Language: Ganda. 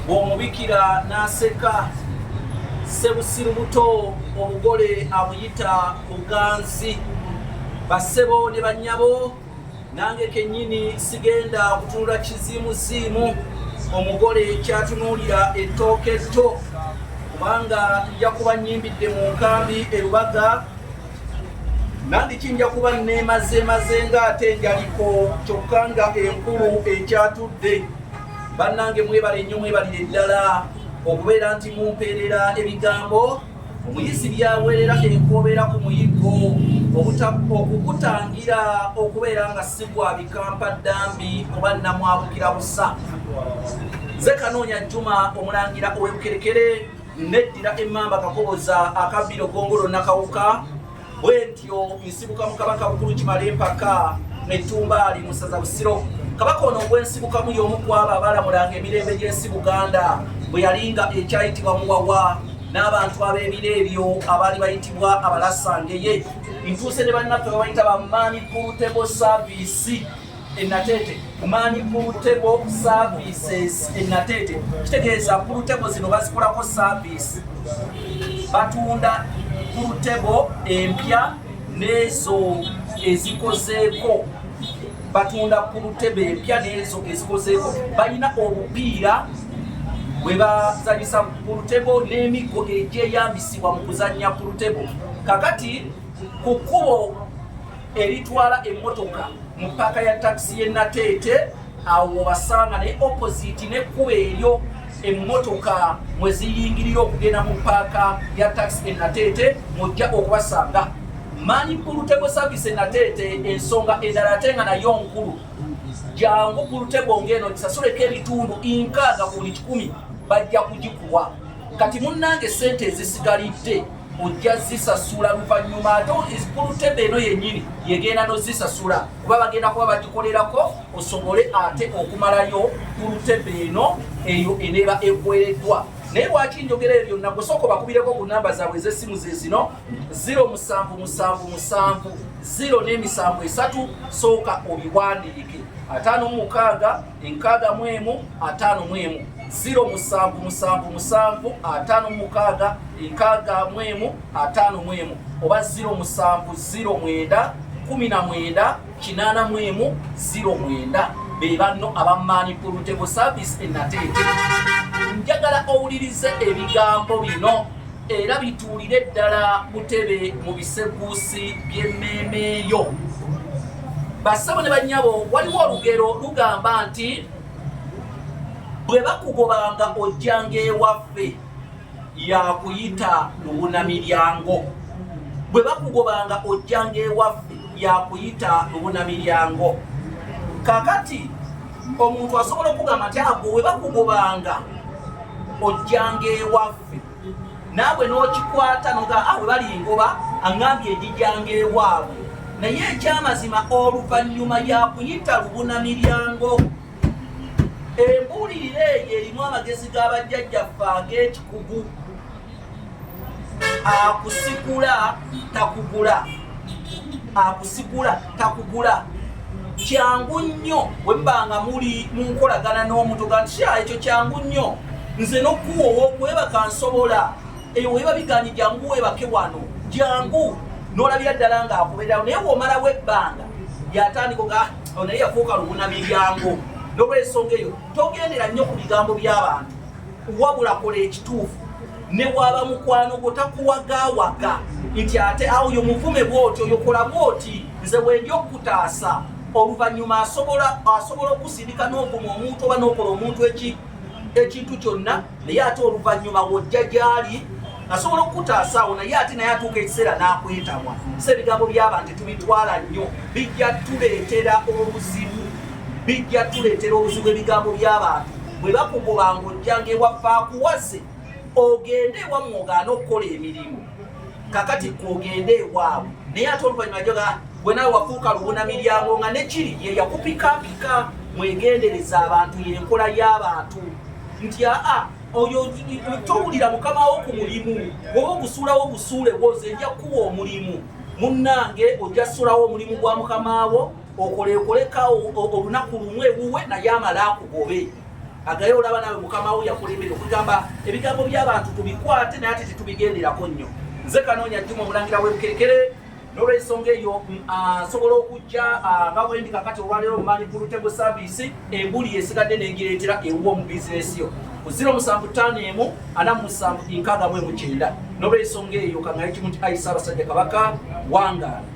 Bw'omubikira n'aseka. Ssebusiru buto obugole abuyita buganzi. Bassebo ne bannyabo, nange kennyini sigenda kutunula kiziimuziimu omugole kyatunuulira ettooke etto, kubanga nja kuba nnyimbidde mu nkambi e Lubaga. Nandiki nja kuba nneemazeemaze ng'ate njaliko, kyokka nga enkulu ekyatudde. Bannange, mwebale nnyo, mwebalire ddala okubeera nti mumpeerera ebigambo. Omuyizi byawerera enkobeera ku muyiggo okugutangira okubeera nga sigwabika ddambi oba namwabukira busa. Nze Kanoonya Juma, omulangira ow'Ebukerekere, neddira emmamba Kakoboza, akabbiro Gongolo Nakawuka. Bwe ntyo nsibuka mu Kabaka Bukulu Kimala Empaka Nettumbaali mu ssaza Busiro. Kabaka ono ogwensibukamu y'omu ku abo abaalamulanga emirembe gy'ensi Buganda bwe yalinga ekyayitibwa Muwawa n'abantu ab'ebiro ebyo abaali bayitibwa Abalasangeye. Ntuuse ne bannaffe babayita ba Money Pool Table Service enateete. Money Pool Table Services enateete kitegeeza pool table zino bazikolako service. Batunda pool table empya n'ezo ezikozeeko. Batunda pool table empya n'ezo ezikozeeko. Balina obupiira bwe bazanyisa pool table n'emiggo egyeyambisibwa mu kuzannya pool table. Kakati ku kkubo eritwala emmotoka mu paaka ya takisi y'e Nateete, awo obasanga, naye opposite n'ekkubo eryo emmotoka mwe ziyingirira okugenda mu paaka ya takisi e Nateete, mujja okubasanga, Money Pool Table Service e Nateete. Ensonga endala ate nga nayo nkulu, jangu pool table ng'eno kisasuleko ebitundu 60 ku buli 100, bajja kugikuwa. Kati munnange, sente ezisigalidde ojja zisasula luvannyuma. Ate pool table eno yennyini yegenda nozisasula, kuba bagenda kuba bagikolerako osobole ate okumalayo pool table eno eyo eneeba ekwereddwa. Naye lwaki njogera ebyo byonna? Gwe sooka bakubireko ku namba zaabwe ez'essimu, ze zino: 0777 0 n'emisanvu esatu. Sooka obiwandiike: 56 61 51, 0777 56 61 51, oba 0709 19 81 09. Be banno aba Money Pool Table Service enateete. Njagala owulirize ebigambo bino era bituulire ddala butebe mu biseguusi by'emmeemeeyo. Bassebo ne bannyabo, waliwo olugero lugamba nti bwe bakugobanga ojjanga ewaffe, yakuyita lubunamiryango. Bwe bakugobanga ojjanga ewaffe, yakuyita lubunamiryango. Kakati omuntu asobola okugamba nti ago we bakugobanga ojjanga ewaffe, naawe n'okikwata noga, ah, we balingoba aŋŋambye njijjanga ewaabwe. Naye ekyamazima, oluvannyuma yakuyita lubunamiryango. Embuulirira eyo erimu amagezi g'abajjajjaffe ag'ekikugu. Akusikula takugula, akusikula takugula. Kyangu nnyo bwe muba nga muli mu nkolagana n'omuntu ga nti sha, ekyo kyangu nnyo, nze n'okuwa ow'okwebaka nsobola. Eyo weba biganye, jangu weebake wano, jangu n'olabira ddala ng'akubeerawo. Naye w'omalawo ebbanga, yatandika oga ah, naye yafuuka lubuna miryango. N'olwensonga eyo, togendera nnyo ku bigambo by'abantu, wabula kola ekituufu. Ne bwaba mukwano gwo takuwagawaga nti ate awo yo muvume bwoti, oyo kola bwoti, nze bwendi okutaasa. Oluvannyuma asobola okusindika n'ovuma omuntu oba n'okola omuntu ekintu kyonna, naye ate oluvannyuma wojja gyali asobola okukutaasa awo, naye ate naye atuuka ekiseera n'akwetamwa. So ebigambo by'abantu tubitwala nnyo, bijja tuleetera obuzibu, bijja tuleetera obuzibu ebigambo by'abantu. Bwe bakugobanga ojjanga ewaffe, akuwaze ogende ewammwe ogaane okukola emirimu, kakati gwogende ewaabwe, naye ate oluvannyuma joga gwe nawe wafuuka lubuna miryango, nga nekiri ye yakupikapika. Mwegendereza abantu, yenkola y'abantu nti aa, oyo towulira mukamawo ku mulimu, oba ogusuulawo ogusuulewo, nze nja kukuwa omulimu. Munnange, ojja sulawo omulimu gwa mukamaawo, okolekolekawo olunaku lumu ewuwe, naye amala akugobe. Agaye olaba nawe mukama wo yakulembera okugamba ebigambo by'abantu tubikwate naye ate tetubigenderako nnyo. Nze Kanoonya Juma, omulangira w'Ebukerekere. N'olwensonga eyo nsobola okujja nga bwendi kakati olwaleero mumaani ku Lutego Service, embuli esigadde nengireetera ewuwo mu bizinesi yo ku 0751 47 69. N'olwensonga eyo kaŋŋaye kimu nti ayi Ssaabasajja Kabaka, wangaala.